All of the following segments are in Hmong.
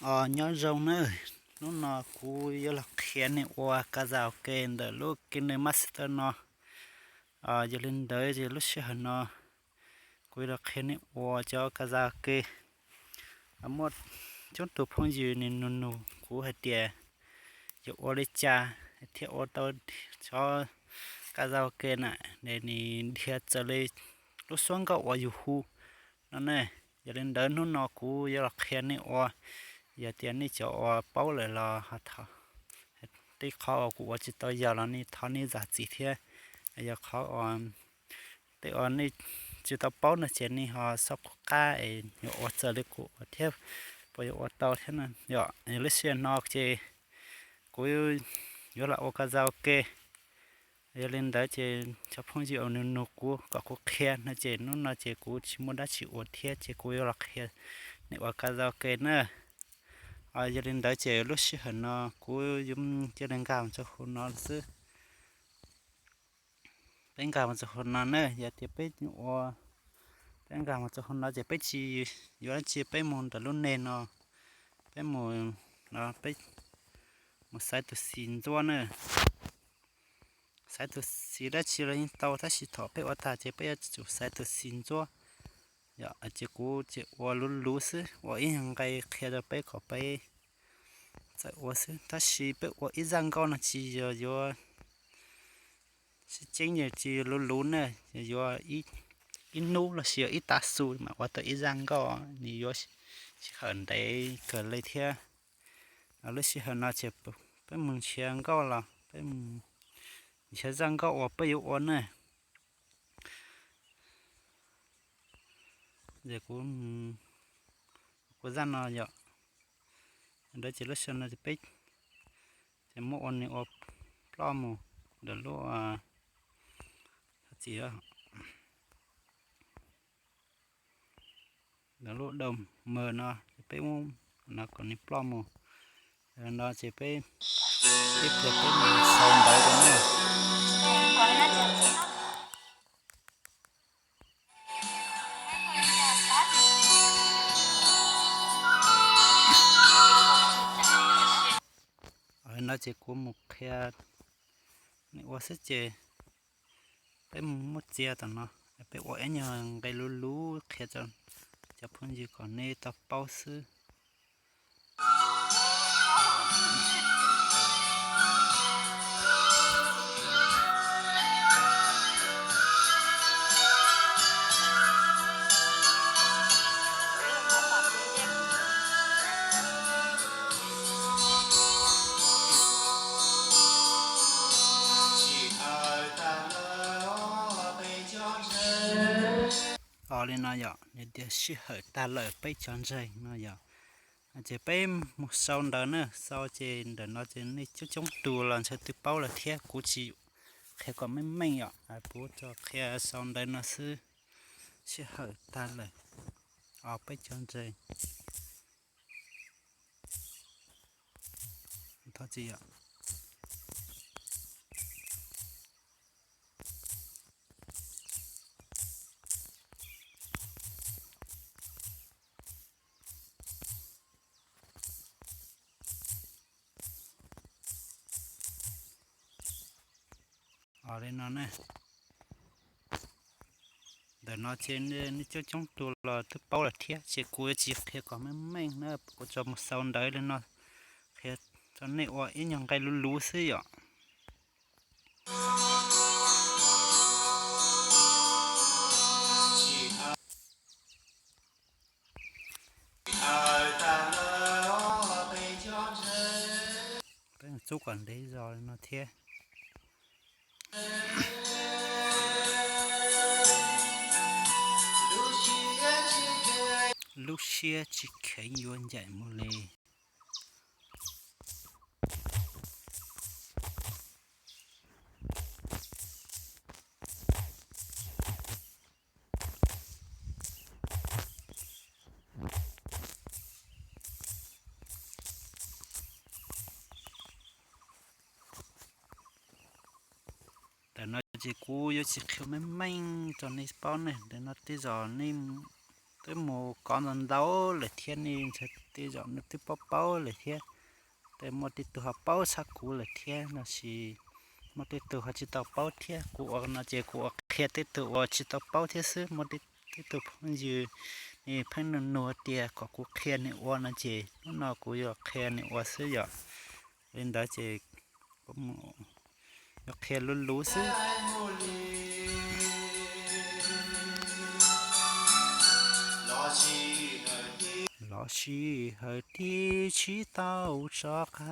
Os, nyob zoo nawb, hnub no kuv yuav los qhia nej ua karaoke ntawm lub Kinemaster no. Yog li ntawd ces lub sij hawm no kuv yuav los qhia nej ua cov karaoke. Muaj coob tus phooj ywg nws nug nug kuv hais tias yuav ua li cas thiaj ua tau cov karaoke na, es nws dhia txawv li lub suab nkauj uas yus hu no ne. Yog li ntawd hnub no kuv yuav los qhia nej ua. Yog tias nej cov uas paub lawm los ho thov, tej qhov uas kuv ua tsis tau yog los nej thov nej zam txim thiab. Yog qhov uas tej uas nej tsis tau paub no ces nej ho xub qab es yuav ua txawv li kuv ua thiab, puas yuav ua tau thiab na. Yog lub sij hawm no ces kuv yuav los ua karaoke. Yog li ntawd ces cov phooj ywg uas nws nug kuv kom kuv qhia no ces hnub no ces kuv tsis muaj dab tsi ua thiab ces kuv yuav los qhia nej ua karaoke na. Yog li ntawd ces lub sij hawm no kuv yuav cia li nkag mus rau hauv no xwb. Peb nkag mus rau hauv no na, yog tias peb ua, peb nkag mus rau hauv no ces peb tsis yuav dab tsi, peb mus ntawm lub neg no, peb mus, peb mus xaiv tus xis ntsuab na. Xaiv tus xis dab tsi los yeej tau, tab sis thaum peb ua tag ces peb yuav tsum xaiv tus xis ntsuab. Yog ces kuv ces ua luv luv xwb, ua ib nyuag nqe qhia rau peb kom peb txawm ua xwb, tab sis peb ua ib zaj nkauj no tsis yog yuav sib ceeb, yog tsis yog luv luv na, yog yuav ib hnub los sis yog ib tav su mam ua tau ib zaj nkauj, nws yuav sij hawm ntev kawg li thiab. Lub sij hawm no ces peb mus nrhiav nkauj los peb mus nrhiav zaj nkauj uas peb yuav ua na. Kuv zaj no yom, ntawd ces lub sij hawm no ces peb ces muab ua nws ua ploj mus ntawm lub, txi ntawm lub đầu M no ces peb muab no kom nws ploj mus. No ces peb, peb pliag peb mus sau ntawv rau na. No ces kuv mus qhia nej ua xwb ces peb mus muab txiav tom no, peb ua ib nyuag nqe luv luv qhia rau cov phooj ywg kom nej tau paub xwb. Li no yom, nws tias sij hawm tag lawm peb cov ntseeg no yom. Ces peb mus sau ntawv na, sau ces ntawm no ces nej coob coob tus los ntshe twb paub lawm thiab, kuv tsis qhia kom meej meej yom, kuv tsuas qhia sau ntawv no xwb. Sij hawm tag lawm, os peb cov ntseeg. Thov txim yom. Os, li no ne. Ntawm no ces nej coob coob tus los twb paub lawm thiab, ces kuv yuav tsis qhia kom meej meej na, kuv tsuas mus sau ntawv li no qhia rau nej ua ib nyuag nqe luv luv xwb yom. Peb mus txub kom ntev zog li no thiab. Lub siab tsis kheev yuav ncaim mus li. Ntawm no ces kuv yuav tsis qhia meej meej rau nej paub ne, ntawm no tej zaum nej twb mus kov ntau ntau lawm thiab, nej ntshe tej zaum nws twb paub paub lawm thiab. Tej muaj tej tug ho paub tshaj kuv lawm thiab, tab sis muaj tej tug ho tsis tau paub thiab. Kuv ua no ces kuv ua qhia tej tug uas tsis tau paub thiab xwb. Muaj tej tug phooj ywg nws pheej nug nug tias kom kuv qhia nws ua no ces hnub no kuv yuav qhia nws ua xwb yom. Li ntawd ces kuv yuav qhia luv luv xwb. Los sij hawm twb tsis tau rov qab.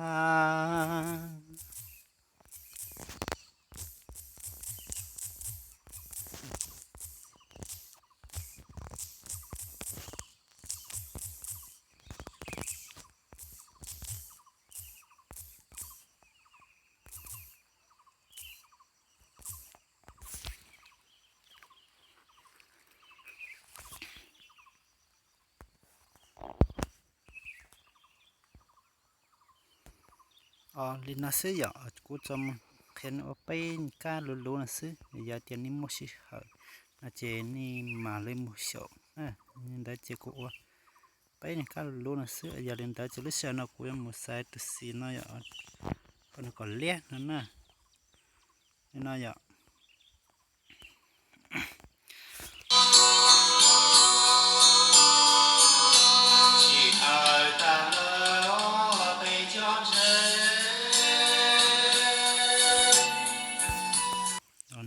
Li no xwb yom, kuv tsuas mus qhia nws ua peb kab luv luv no xwb. Yog tias nej muaj sij hawm no ces nej mam li mus xyaum. Li ntawd ces kuv ua peb kab luv luv no xwb. Yog li ntawd ces lub sij hawm no kuv yuav mus xaiv tus xis no yom, kom nws kom liab no na. Li no yom.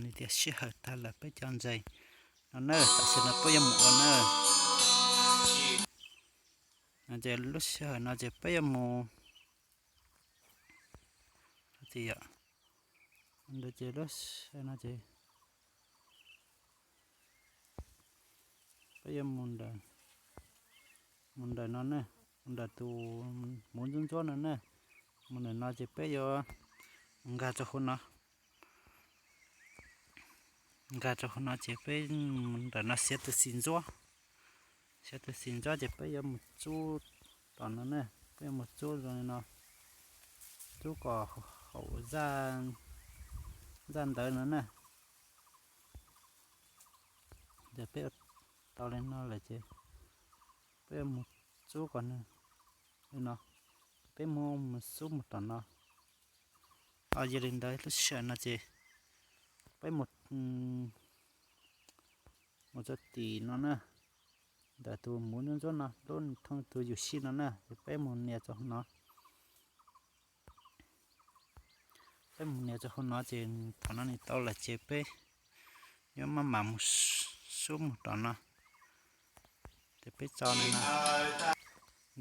Nws tias sij hawm tag lawm peb cov ntses no na, tam sim no peb yuav mus ua na. Ces lub sij hawm no ces peb yuav mus, ntawd ces lub sij hawm no ces peb yuav mus ntawm no na, mus ntawm tus muv ntsuab ntsuab no na. Mus ntawm no ces peb yuav nkag rau hauv no. Nkag rau hauv no ces peb mus ntawm no xiav tus xis ntsuab. Xiav tus xis ntsuab ces peb yuav mus tsub tom no na, peb yuav mus tsub zoo li no, tsub kom haum zaj ntawd no na. Ces peb ua tau li no lawm ces peb yuav mus tsub kom nws li no, peb mus mus xub mus tom no. Yog li ntawd lub sij hawm no ces peb mus, mus txog tim no na, ntawm tus muv ntsuab ntsuab no, lub thooj tus yus sij no na, ces peb mus nias rau hauv no. Peb mus nias rau hauv no ces thaum no nws tau lawm ces peb yuav maj mam mus xub mus tom no. Ces peb tso li no,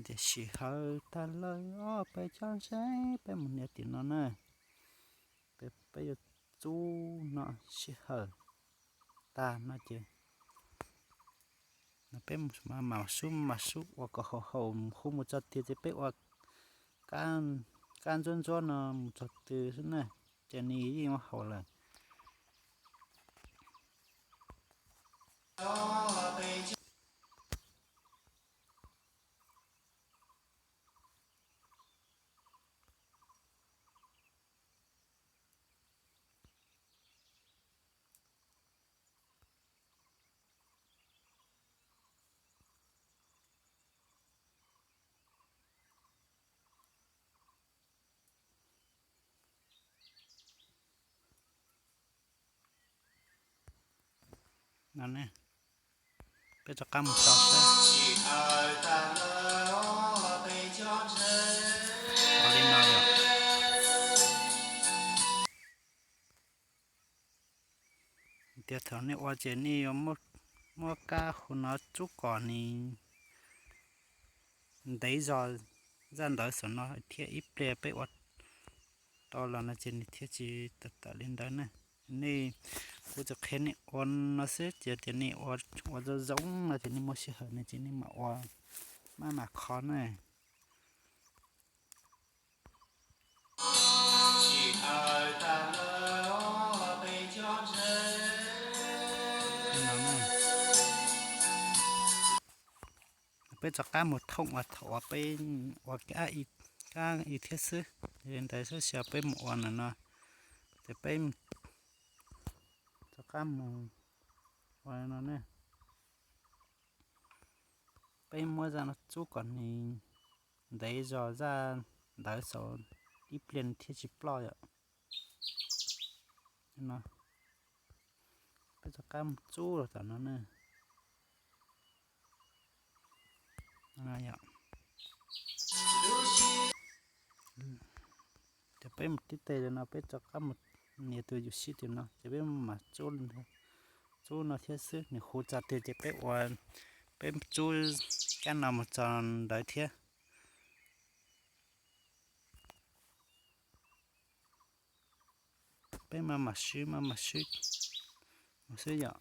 tias sij hawm tag lawm os peb cov ntses, peb mus nias tim no na. Peb yuav tsub no sij hawm tag no ces peb mam mam xub mam xub ua kom haum haum hu mus txog twg ces peb ua kab ntsuab ntsuab no mus txog twg xwb na, ces nws yeej ua haum lawm. No ne, peb rov qab mus tau saib. Ua li no yom. Tias thaum nej ua ces nej yuav muab kab hu no tsub kom nws ntev zog zaj ntawv saum no thiab ib pliag peb ua tau los no ces nws thiaj tsis tawm tawm li ntawd na. Nej, kuv tsuas qhia nej ua no xwb, ces tias nej ua zoo zoo no ces nej muaj sij hawm no ces nej mam ua, maj mam kho na. Peb rov qab mus thooj uas thaum uas peb ua kab ib thiab xwb. Li ntawd xwb xyov peb mus ua no no, ces peb rov qab mus ua no ne. Peb muab zaj no tsub kom nws ntev zog zaj ntawv xaus ib pliag thiaj tsis ploj yom. No, peb rov qab mus txub rau tom no na. Ces peb mus tib teg no peb rov qab mus nias tus yuam sij tim no ces peb mam txub, txub no thiab xwb. Nws huv txog twg ces peb ua, peb txub kab no mus txog ntawd thiab. Peb maj mam swb maj mam swb mus xwb yom.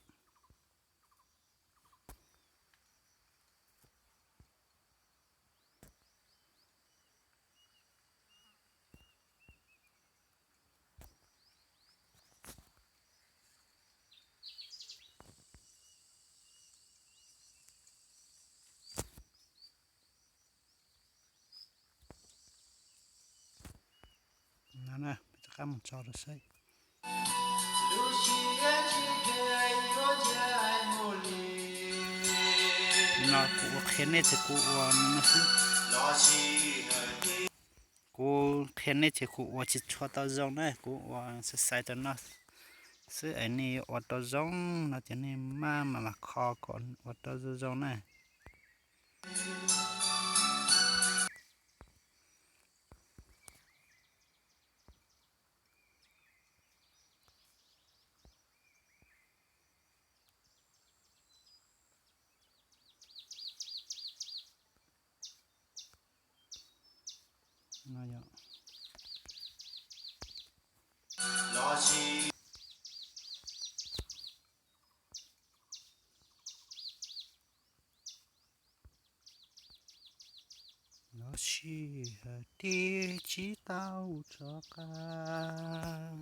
No na, peb rov qab mus tso rau saib. No kuv ua qhia nej ces kuv ua no xwb. Kuv qhia nej ces kuv ua tsis tshua tau zoo na, kuv ua xaiv xaiv rau no xwb es nej ua tau zoo no ces nej maj mam los kho kom ua tau zoo zoo na. No yog los sis hais tias tsis tau rov qab.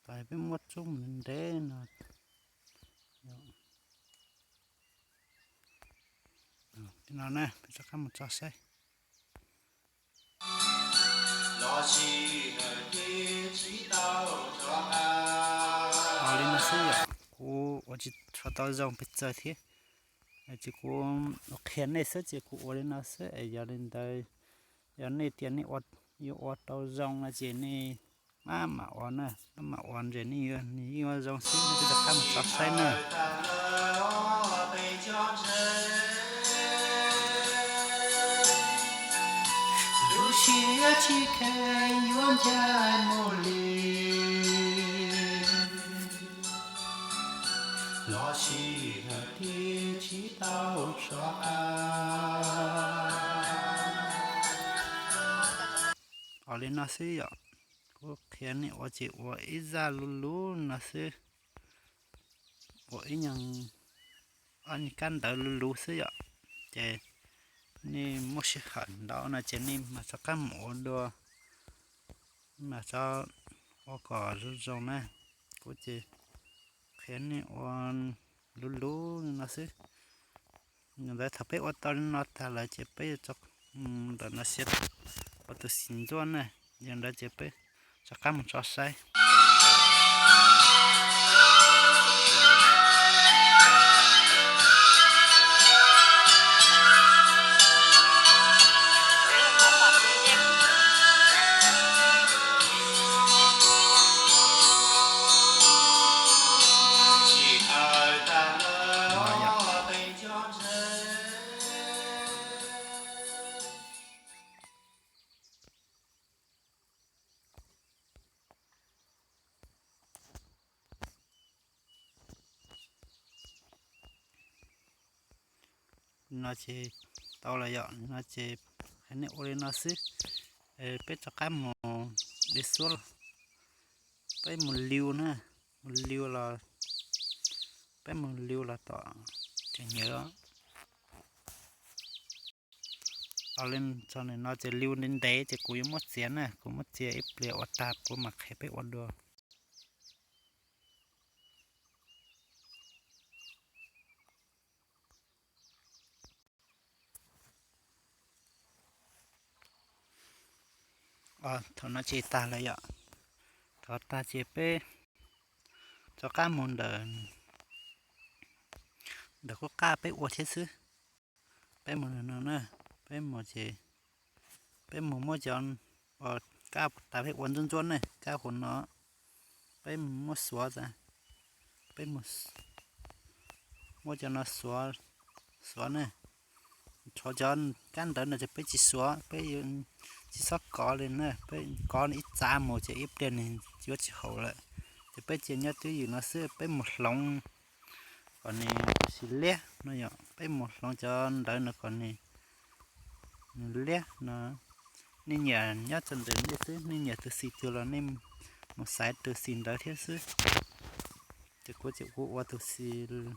Tos peb muab txub mus ntev no. No na, peb rov qab mus tso saib. Ua li no xwb yom, kuv ua tsis tshua tau zoo pes tsawg thiab. Ces kuv qhia nej xwb ces kuv ua li no xwb es yog li ntawd, yog nej tias nej yuav ua tau zoo no ces nej maj mam ua na, maj mam ua ntshe nej yuav, nws yeej yuav zoo xwb, nej twb rov qab mus tso saib na. Lub siab tsis kheev yuav ncaim mus li, los sis hais tias tsis tau sov qab. Ua li no xwb yom, kuv qhia nej ua ces ua ib zaj luv luv no xwb, ua ib nyuag ob nyuag kab ntawv luv luv xwb yom. Ces nej muaj sij hawm ntau no ces nej mam rov qab mus ua dua, mam rov ua kom zoo zoo na. Kuv ces qhia nej ua luv luv no xwb. Yog ntawd thaum peb ua tau li no tag lawm ces peb yuav tso ntawm no xiav ua tus xim ntsuab na. Yog ntawd ces peb rov qab mus tso saib. No ces tau lawm yom, no ces hais nej ua li no xwb. Peb rov qab mus de xuab, peb mus liu na, mus liu los, peb mus liu los tom ces nyiav. Ua li txog ntawm no ces liu ntev ntev ces kuv yuav muab txiav na, kuv muab txiav ib pliag ua tag kuv mam qhia peb ua dua. Thaum no ces tag lawm yom. Thaum tag ces peb rov qab mus ntawm, ntawm qub qab peb ua thiab xwb. Peb mus no na, peb mus ces peb mus muab cov, kab tas peb ua ntsuab ntsuab ne, kab hauv no, peb muab xuav, peb muab cov no xuav, xuav ne. Tshuav cov kab ntawd no ces peb tsis xuav, peb tsis txhob kov li na, peb kov ib txav mus ces ib pliag nws yuav tsis haum lawm. Ces peb cia nyob twj ywm no xwb, peb mus hloov kom nws sis liab no yom, peb mus hloov cov ntawd no kom nws, nws liab no. Nej nyiam nyob rau ntawm nej xwb, nej nyiam tus xim twg los nej mus xaiv tus xim ntawd thiab xwb. Ces kuv ces kuv ua tus xim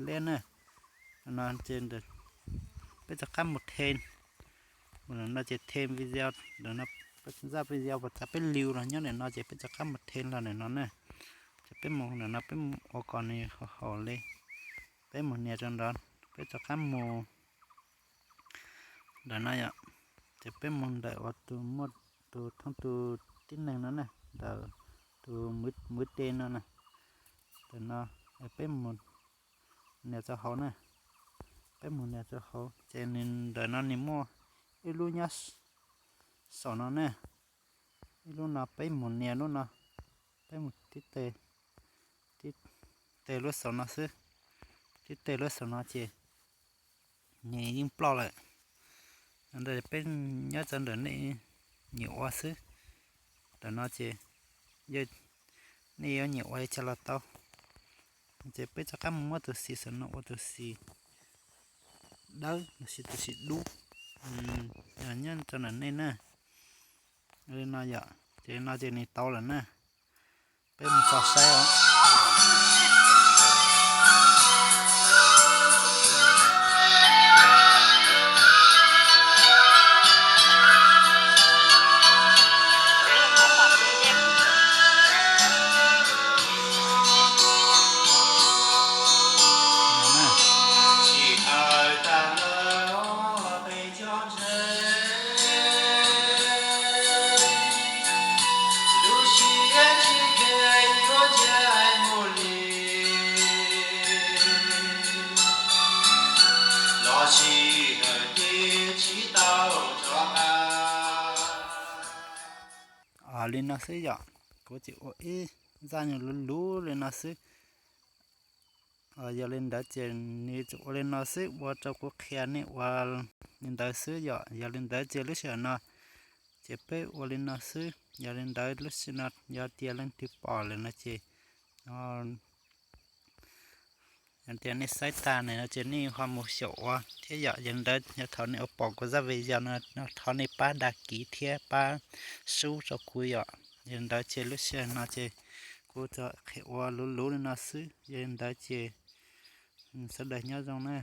liab na. No ces peb rov qab mus them, mus no ces them video, zaj video pas tas peb liu los nyob ntawm no ces peb rov qab mus them los ntawm no na. Ces peb mus ntawm no peb ua kom nws haum haum li. Peb mus nias rau nrad, peb rov qab mus ntawm no yom. Ces peb mus ntawm uas tus muaj tus thoob tus tib neeg no na, ntawm tus muv tes no na. Ntawm no peb mus nias rau hauv na. Peb mus nias rau hauv ces nws ntawm no nws muaj ib lub nyob saum no na. Ib lub no peb mus nias lub no, peb mus tib tes, tib tes lub saum no xwb, tib tes lub saum no ces nws yeej ploj lawm. Ntawd peb nyob rau ntawm nej nyiam ua xwb. Ntawm no ces yog nej yuav nyiam ua li cas los tau. Ces peb rov qab mus muab tus xim saum no ua tus xim dawb los sis tus xim dub, nyob rau ntawm nej na. Li no yom, ces li no ces nws tau lawm na. Peb mus tos saib os. Li no xwb yom, kuv tsis ua ib zaj luv luv li no xwb. Yog li ntawd ces nws tsuas ua li no xwb, ua rau kuv qhia nej ua li ntawd xwb yom. Yog li ntawd ces lub sij hawm no ces peb ua li no xwb. Yog li ntawd lub sij hawm no yog tias leej twg pom lawm no ces, yog tias nej saib tas no ces nej ho mus xyaum ua thiab yom. Yog li ntawd yog thaum nej ua pom kuv zaj video no thov nej pab dag kiv thiab pab sub rau kuv yom. Yog li ntawd ces lub sij hawm no ces kuv qhia ua luv luv li no xwb. Yog li ntawd ces sawv daws nyob zoo na.